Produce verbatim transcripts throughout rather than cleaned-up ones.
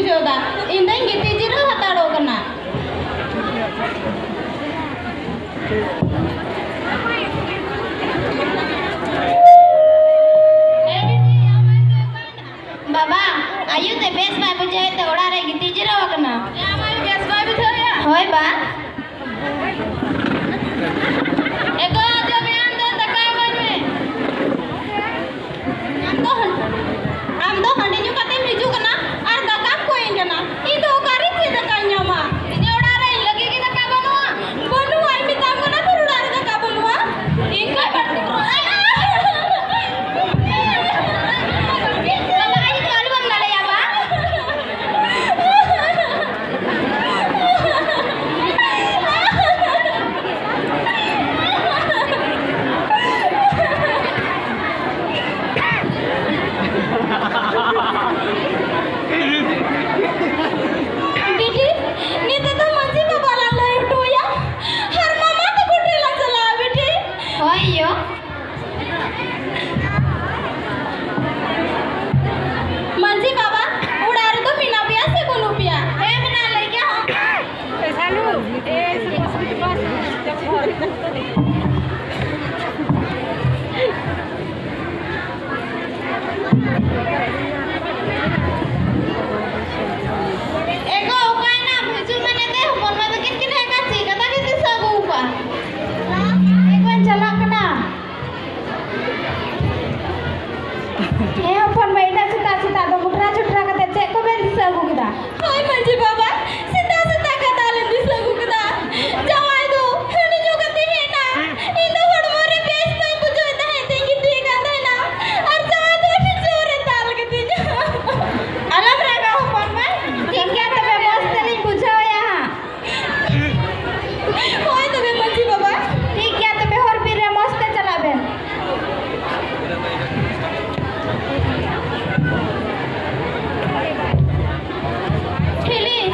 ᱤᱧ ᱫᱚᱧ ᱜᱤᱛᱤᱡ ᱡᱤᱨᱟᱹᱣ ᱦᱟᱛᱟᱲᱚᱜ ᱠᱟᱱᱟ᱾ ᱵᱟᱵᱟ, ᱟᱭᱩ ᱛᱮ ᱵᱮᱥ ᱵᱟᱭ ᱵᱩᱡᱷᱟᱹᱣᱮᱫ ᱛᱮ ᱚᱲᱟᱜ ᱨᱮ ᱜᱤᱛᱤᱡ ᱡᱤᱨᱟᱹᱣ ᱟᱠᱟᱱᱟ᱾ ᱦᱮᱸ, ᱟᱢ ᱟᱭᱩ ᱵᱮᱥ ᱵᱟᱭ ᱵᱩᱡᱷᱟᱹᱣᱮᱫᱼᱟ? ᱦᱳᱭ ᱵᱟ᱾ ᱮ ᱜᱚ, ᱟᱫᱚ ᱢᱮ ᱟᱢ ᱫᱚ ᱫᱟᱠᱟ ᱟᱹᱜᱩᱭ ᱢᱮ᱾ ᱟᱢ ᱫᱚ ᱦᱟᱺᱰᱤ, ᱟᱢ ᱫᱚ ᱦᱟᱺᱰᱤ ᱧᱩ ᱠᱟᱛᱮᱢ ᱦᱤᱡᱩᱜ ᱠᱟᱱᱟ ᱟᱨ ᱫᱟᱠᱟᱢ ᱠᱚᱭᱮᱧ ᱠᱟᱱᱟ᱾ ᱤᱧ ᱫᱚ ᱚᱠᱟᱨᱮ ᱪᱮᱫ ᱫᱟᱠᱟᱧ ᱧᱟᱢᱟ? ᱤᱧᱟᱹᱜ ᱚᱲᱟᱜ ᱨᱮ ᱤᱧ ᱞᱟᱹᱜᱤᱫ ᱜᱮ ᱫᱟᱠᱟ ᱵᱟᱹᱱᱩᱜᱼᱟ? ᱵᱟᱹᱱᱩᱜᱼᱟ, ᱤᱧ ᱢᱮᱛᱟᱢ ᱠᱟᱱᱟ ᱛᱚ ᱚᱲᱟᱜ ᱨᱮ ᱫᱟᱠᱟ ᱵᱟᱹᱱᱩᱜᱼᱟ᱾ ᱤᱧ ᱠᱷᱚᱡ ᱵᱟᱹᱲᱛᱤ ᱵᱟᱹᱱᱩᱜᱼᱟ᱾ ᱵᱟᱵᱟ, ᱟᱭᱩ ᱫᱚ ᱟᱞᱚ ᱵᱟᱢ ᱞᱟᱲᱟᱭᱟ ᱵᱟ᱾ ᱵᱤᱴᱤ, ᱱᱤᱛᱚᱜ ᱫᱚ ᱢᱟᱹᱡᱷᱤ ᱵᱟᱵᱟ ᱞᱟᱝ ᱞᱟᱹᱭ ᱦᱚᱴᱚ ᱟᱭᱟ᱾ ᱟᱨ ᱢᱟᱢᱟ ᱛᱟᱠᱚ ᱴᱷᱮᱱ ᱞᱟᱝ ᱪᱟᱞᱟᱜᱼᱟ, ᱵᱤᱴᱤ᱾ ᱦᱳᱭ ᱭᱳ᱾ ᱢᱟᱹᱡᱷᱤ ᱵᱟᱵᱟ, ᱚᱲᱟᱜ ᱨᱮᱫᱚ ᱢᱮᱱᱟᱜ ᱯᱮᱭᱟ ᱥᱮ ᱵᱟᱹᱱᱩᱜ ᱯᱮᱭᱟ? ᱦᱮᱸ, ᱢᱮᱱᱟᱜ ᱞᱮ ᱜᱮᱭᱟ᱾ ᱮ ᱜᱚ, ᱚᱠᱟᱭᱮᱱᱟᱢ? ᱦᱤᱡᱩᱜ ᱢᱮ ᱱᱮᱛᱮ, ᱦᱚᱯᱚᱱ ᱢᱟᱹᱭ ᱛᱟᱹᱠᱤᱱ ᱠᱤᱱ ᱦᱮᱡ ᱟᱠᱟᱱ, ᱪᱮᱫ ᱠᱟᱛᱷᱟ ᱠᱤᱱ ᱫᱤᱥᱟᱹ ᱟᱹᱜᱩ ᱠᱚᱣᱟ? ᱮ ᱜᱚᱧ ᱪᱟᱞᱟᱜ ᱠᱟᱱᱟ᱾ ᱦᱮᱸ ᱦᱚᱯᱚᱱ ᱢᱟᱹᱭ, ᱤᱱᱟᱹᱜ ᱥᱮᱛᱟᱜ ᱥᱮᱛᱟᱜ ᱫᱚ ᱢᱚᱴᱨᱟ ᱪᱷᱩᱴᱨᱟ ᱠᱟᱛᱮ ᱪᱮᱫ ᱠᱚᱵᱮᱱ ᱫᱤᱥᱟᱹ ᱟᱹᱜᱩ ᱠᱮᱫᱟ? ᱦᱳᱭ ᱢᱟᱹᱡᱷᱤ ᱵᱟᱵᱟ, ᱥᱮᱛᱟᱜ ᱥᱮᱛᱟᱜ ᱠᱟᱛᱷᱟ ᱞᱮ ᱫᱤᱥᱟᱹ ᱟᱹᱜᱩ ᱠᱮᱫᱟ᱾ ᱡᱟᱶᱟᱭ ᱫᱚ ᱦᱟᱺᱰᱤ ᱧᱩ ᱠᱟᱛᱮ ᱦᱮᱡ ᱮᱱᱟ᱾ ᱤᱧ ᱫᱚ ᱦᱚᱲᱢᱚ ᱨᱮ ᱵᱮᱥ ᱵᱟᱹᱧ ᱵᱩᱡᱷᱟᱹᱣᱮᱫ ᱛᱟᱦᱮᱸᱫ ᱛᱮᱧ ᱜᱤᱛᱤᱡ ᱟᱠᱟᱱ ᱛᱟᱦᱮᱱᱟ᱾ ᱟᱨ ᱡᱟᱶᱟᱭ ᱫᱚ ᱟᱹᱰᱤ ᱡᱳᱨᱮ ᱫᱟᱞ ᱠᱤᱫᱤᱧᱟ᱾ ᱟᱞᱚᱢ ᱨᱟᱜᱟ ᱦᱚᱯᱚᱱ ᱢᱟᱹᱭ᱾ ᱴᱷᱤᱠ ᱜᱮᱭᱟ, ᱛᱚᱵᱮ ᱢᱚᱡᱽ ᱛᱮᱞᱤᱧ ᱵᱩᱡᱷᱟᱹᱣ ᱮᱭᱟ ᱦᱟᱸᱜ᱾ ᱦᱳᱭ ᱛᱚᱵᱮ ᱢᱟᱹᱡᱷᱤ ᱵᱟᱵᱟ᱾ ᱴᱷᱤᱠ ᱜᱮᱭᱟ, ᱛᱚᱵᱮ ᱦᱚᱨ ᱵᱤᱨ ᱨᱮ ᱢᱚᱡᱽ ᱛᱮ ᱪᱟᱞᱟᱜ ᱵᱮᱱ᱾ ᱴᱷᱤᱞᱤ,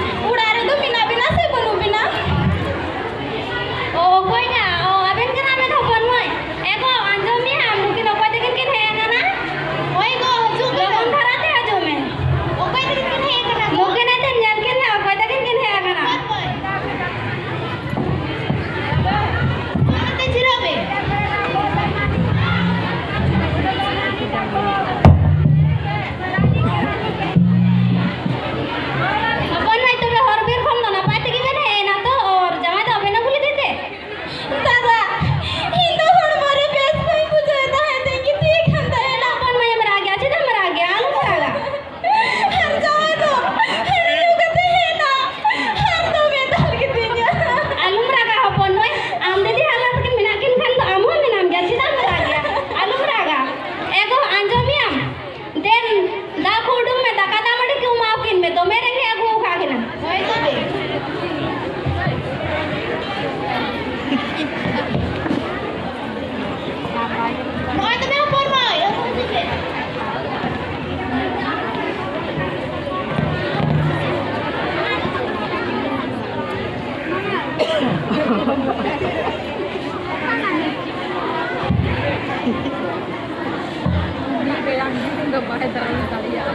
ᱵᱟᱭ ᱫᱟᱲᱟᱱ ᱫᱟᱲᱮᱭᱟᱜᱼᱟ᱾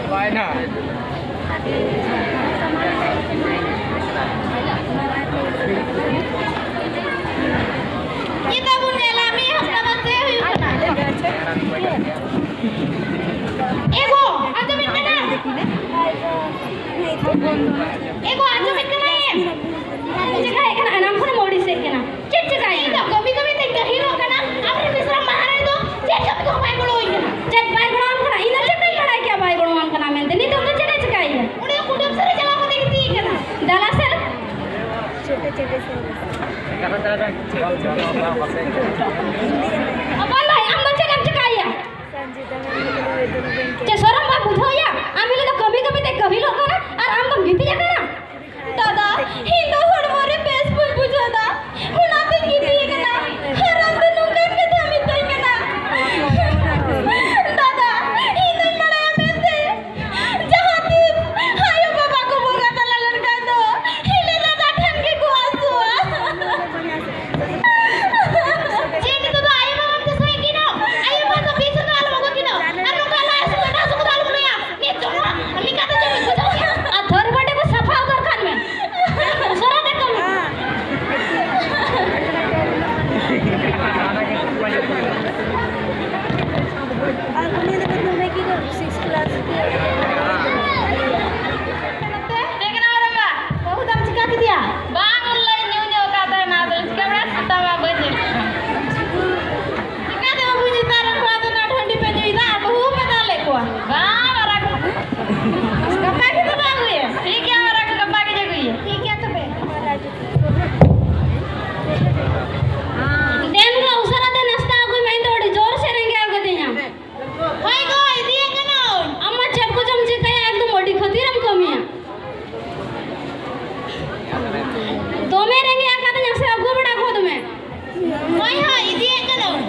ᱵᱟᱭ ᱱᱟ᱾ ᱪᱮᱫ ᱵᱚᱱ ᱧᱮᱞᱟ? ᱢᱤᱫ ᱦᱟᱯᱛᱟ ᱵᱟᱫ ᱪᱮᱫ ᱦᱩᱭᱩᱜ ᱠᱟᱱᱟ? ᱮ ᱜᱳ, ᱟᱸᱡᱚᱢᱮᱫ ᱠᱟᱱᱟ? ᱮ ᱜᱳ, ᱟᱸᱡᱚᱢᱮᱫ ᱠᱟᱱᱟᱭᱮᱢ? ᱪᱮᱠᱟᱭᱮᱫ ᱠᱟᱱᱟ? ᱮᱱᱟᱝ ᱠᱷᱚᱱᱮᱢ ᱟᱹᱲᱤᱥᱮᱫ ᱠᱟᱱᱟ᱾ ᱪᱮᱫ ᱪᱮᱠᱟᱭᱮᱫ? ᱤᱧ ᱫᱚ ᱠᱟᱹᱢᱤ ᱠᱟᱹᱢᱤ ᱛᱮᱧ ᱜᱟᱹᱦᱤᱨᱚᱜ ᱠᱟᱱᱟ᱾ ᱟᱢᱨᱮᱱ ᱢᱤᱥᱨᱟ ᱢᱟᱦᱟᱨᱟᱱᱤ ᱫᱚ ᱪᱮᱫ ᱠᱟᱹᱢᱤ ᱠᱚᱦᱚᱸ ᱵᱟᱭ ᱜᱚᱲᱚᱣᱟᱹᱧ ᱠᱟᱱᱟ᱾ ᱪᱮᱫ ᱵᱟᱭ ᱜᱚᱲᱚᱣᱟᱢ ᱠᱟᱱᱟ? ᱤᱧ ᱫᱚ ᱪᱮᱫ ᱵᱟᱹᱧ ᱵᱟᱲᱟᱭ ᱠᱮᱭᱟ ᱵᱟᱭ ᱜᱚᱲᱚᱣᱟᱢ ᱠᱟᱱᱟ ᱢᱮᱱᱛᱮ? ᱱᱤᱛᱚᱜ ᱫᱚ ᱪᱮᱫ ᱮ ᱪᱮᱠᱟᱭᱮᱫᱟ? ᱩᱱᱤ ᱫᱚ ᱠᱩᱰᱟᱹᱢ ᱥᱮᱫ ᱨᱮ ᱪᱟᱞᱟᱣ ᱠᱟᱛᱮ ᱜᱤᱛᱤᱡ ᱠᱟᱱᱟ᱾ ᱫᱟᱞᱟ ᱥᱮ᱾ ᱦᱚᱯᱚᱱ ᱵᱷᱟᱭ, ᱟᱢ ᱫᱚ ᱪᱮᱫ ᱮᱢ ᱪᱮᱠᱟᱭᱮᱫᱟ? ᱪᱮᱫ ᱥᱚᱨᱚᱢ ᱵᱟᱢ ᱵᱩᱡᱷᱟᱹᱣᱮᱫᱟ? ᱟᱢ ᱦᱤᱞᱳᱜ ᱫᱚ ᱠᱟᱹᱢᱤ ᱠᱟᱹᱢᱤ ᱛᱮ ᱠᱟᱹᱦᱤᱞᱚᱜ ᱠᱟᱱᱟ ᱟᱨ ᱟᱢ ᱫᱚᱢ ᱜᱤᱛᱤᱡ ᱟᱠᱟᱱᱟ? ᱫᱟᱫᱟ, ᱤᱧ ᱫᱚ ᱦᱚᱲᱢᱚ ᱨᱮ ᱵᱮᱥ ᱵᱟᱹᱧ ᱵᱩᱡᱷᱟᱹᱣ ᱮᱫᱟ, ᱚᱱᱟᱛᱮᱧ ᱜᱤᱛᱤᱡ ᱟᱠᱟᱱᱟ᱾ ᱟᱨ ᱟᱢ ᱫᱚ ᱱᱚᱝᱠᱟᱱ ᱠᱟᱛᱷᱟᱢ ᱢᱮᱛᱟᱹᱧ ᱠᱟᱱᱟ? ᱫᱟᱫᱟ, ᱤᱧ ᱫᱚᱧ ᱵᱟᱲᱟᱭᱟ ᱢᱮᱱᱛᱮ ᱡᱟᱦᱟᱸ ᱛᱤᱥ ᱟᱭᱳ ᱵᱟᱵᱟ ᱠᱚ ᱵᱚᱸᱜᱟ ᱛᱟᱞᱟ ᱞᱮᱱᱠᱷᱟᱱ ᱫᱚ ᱦᱤᱞᱤ ᱫᱟᱫᱟ ᱴᱷᱮᱱ ᱜᱮᱠᱚ ᱟᱹᱥᱩᱜᱼᱟ᱾ ᱪᱮᱫ ᱱᱤᱛᱚᱜ ᱫᱚ ᱟᱭᱳ ᱵᱟᱵᱟᱢ ᱫᱤᱥᱟᱹᱭᱮᱫ ᱠᱤᱱᱟ? ᱟᱭᱳ ᱵᱟᱵᱟ ᱫᱚ ᱵᱤᱥ ᱨᱮᱫᱚ ᱟᱞᱚᱢ ᱟᱹᱜᱩ ᱠᱤᱱᱟ᱾ ᱟᱨ ᱱᱚᱝᱠᱟ ᱞᱟᱡ ᱦᱟᱹᱥᱩ ᱠᱟᱴᱟ ᱦᱟᱹᱥᱩ ᱠᱚᱫᱚ ᱟᱞᱚᱢ ᱞᱟᱹᱭᱟ᱾ ᱱᱤᱛ ᱡᱚᱢᱟ, ᱱᱤᱝᱠᱟ ᱫᱚ ᱪᱮᱫ ᱵᱤᱱ ᱵᱩᱡᱷᱟᱹᱣ ᱠᱮᱫᱟ? ᱟᱨ ᱛᱷᱟᱹᱨᱤ ᱵᱟᱹᱴᱤ ᱠᱚ ᱥᱟᱯᱷᱟ ᱩᱛᱟᱹᱨ ᱠᱟᱜ ᱢᱮ᱾ ᱩᱥᱟᱹᱨᱟ ᱛᱮ ᱠᱟᱹᱢᱤ᱾ ᱟᱨ ᱩᱱᱤ ᱞᱟᱹᱜᱤᱫ ᱫᱚ ᱢᱮᱜᱤ ᱫᱚ ᱥᱤᱠᱥ ᱠᱞᱟᱥ ᱜᱮ᱾ ᱪᱮᱫ ᱠᱟᱱᱟ ᱚᱱᱟ ᱢᱟ? ᱵᱟᱹᱦᱩ ᱫᱟᱢ ᱪᱤᱠᱟ ᱠᱮᱫᱮᱭᱟ? ᱵᱟᱝ, ᱩᱱ ᱞᱮ ᱧᱩ ᱧᱚᱜ ᱠᱟᱜ ᱛᱟᱦᱮᱱᱟ, ᱟᱫᱚ ᱪᱤᱠᱟ ᱵᱟᱲᱟ ᱥᱮᱛᱟ ᱢᱟ ᱵᱟᱹᱧ ᱧᱩ᱾ ᱪᱤᱠᱟᱹᱛᱮ ᱵᱟᱹᱵᱩ ᱱᱮᱛᱟᱨ ᱨᱮᱱ ᱠᱚᱲᱟ ᱫᱚ ᱱᱟ ᱦᱟᱺᱰᱤ ᱯᱮ ᱧᱩᱭᱮᱫᱟ ᱟᱨ ᱵᱟᱹᱦᱩ ᱯᱮ ᱫᱟᱞᱮᱫ ᱠᱚᱣᱟ? ᱵᱟᱝ, ᱢᱟᱨᱟᱝ ᱠᱚ᱾ ᱜᱟᱯᱟ ᱜᱮ ᱛᱚᱵᱮ ᱟᱹᱜᱩᱭᱟ᱾ ᱴᱷᱤᱠ ᱜᱮᱭᱟ, ᱢᱟᱨᱟᱝ ᱠᱚ, ᱜᱟᱯᱟ ᱜᱮ ᱟᱹᱜᱩᱭᱟ᱾ ᱴᱷᱤᱠ ᱜᱮᱭᱟ ᱛᱚᱵᱮ᱾ ᱫᱮᱱ ᱜᱚ, ᱩᱥᱟᱹᱨᱟ ᱛᱮ ᱱᱟᱥᱛᱟ ᱟᱹᱜᱩᱭ ᱢᱮ, ᱤᱧ ᱫᱚ ᱟᱹᱰᱤ ᱡᱳᱨ ᱥᱮ ᱨᱮᱸᱜᱮᱡ ᱟᱠᱟᱫᱤᱧᱟ᱾ ᱦᱳᱭ ᱜᱚ, ᱤᱫᱤᱭᱮᱫ ᱠᱟᱹᱱᱟᱹᱧ᱾ ᱟᱢ ᱢᱟ ᱪᱮᱫ ᱠᱚᱪᱚᱢ ᱪᱤᱠᱟᱹᱭᱟ, ᱮᱠᱫᱚᱢ ᱟᱹᱰᱤ ᱠᱷᱟᱹᱛᱤᱨᱮᱢ ᱠᱟᱹᱢᱤᱭᱟ᱾ ᱫᱚᱢᱮ ᱨᱮᱸᱜᱮᱡ ᱟᱠᱟᱫᱤᱧᱟ ᱥᱮ, ᱟᱹᱜᱩ ᱵᱟᱲᱟ ᱜᱚᱫ ᱢᱮ᱾ ᱦᱳᱭ, ᱦᱳᱭ, ᱤᱫᱤᱭᱮᱫ ᱠᱟᱹᱱᱟᱹᱧ᱾